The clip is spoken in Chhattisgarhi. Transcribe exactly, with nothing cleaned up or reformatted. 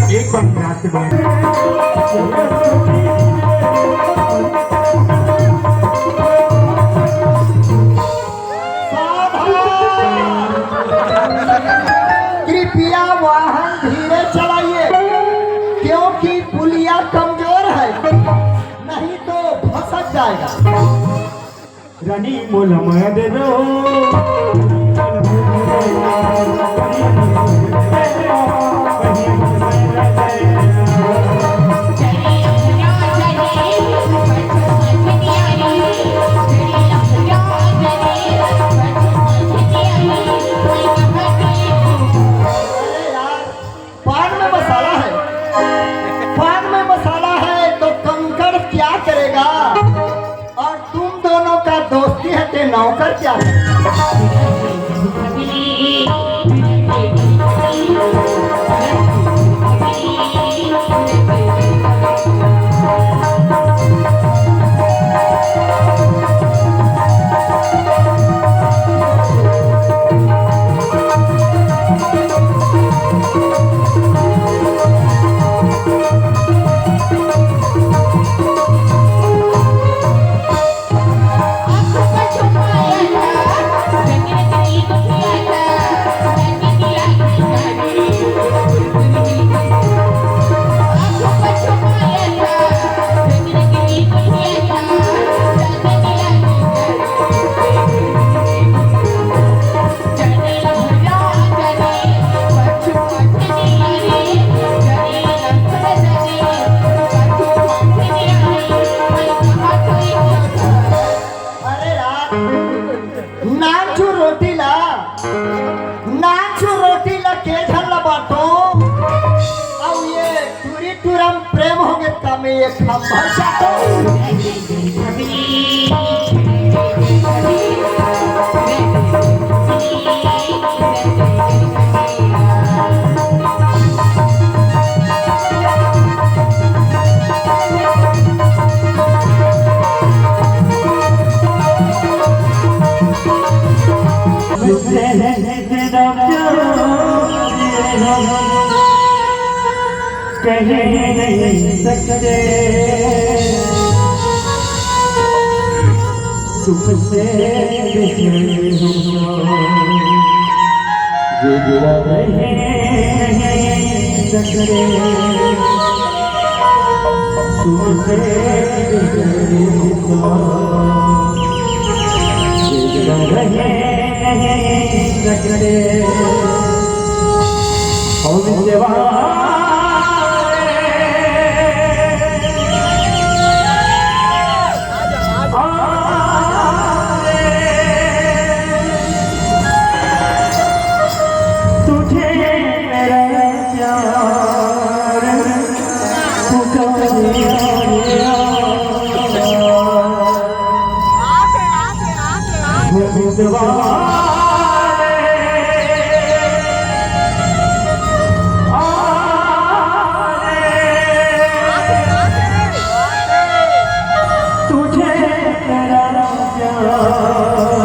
एक बार नाच के बाद। सावधान! कृपया वाहन धीरे चलाइए, क्योंकि पुलिया कमजोर है, नहीं तो भसक जाएगा। रानी मोला मया दे दो। अरे यार, पान में मसाला है, पान में मसाला है तो कंकड़ क्या करेगा? और तुम दोनों का दोस्ती है कि नौकर क्या है? अरे यार, नानचुर रोटी ला, नानचुर रोटी ला के झन ला बांटो? अउ ये टूरी टूरा म प्रेम होगे त मैं ये खम्भा चाटो। कह नहीं सकते तुमसे बिछड़े हम तो, जिंदा रह नहीं सकते तुमसे बिछड़े हम तो, जिंदा रह नहीं सकते। ओम शिवाय। तुझे मेरा प्यार पुकारा। तुझे मेरा प्यार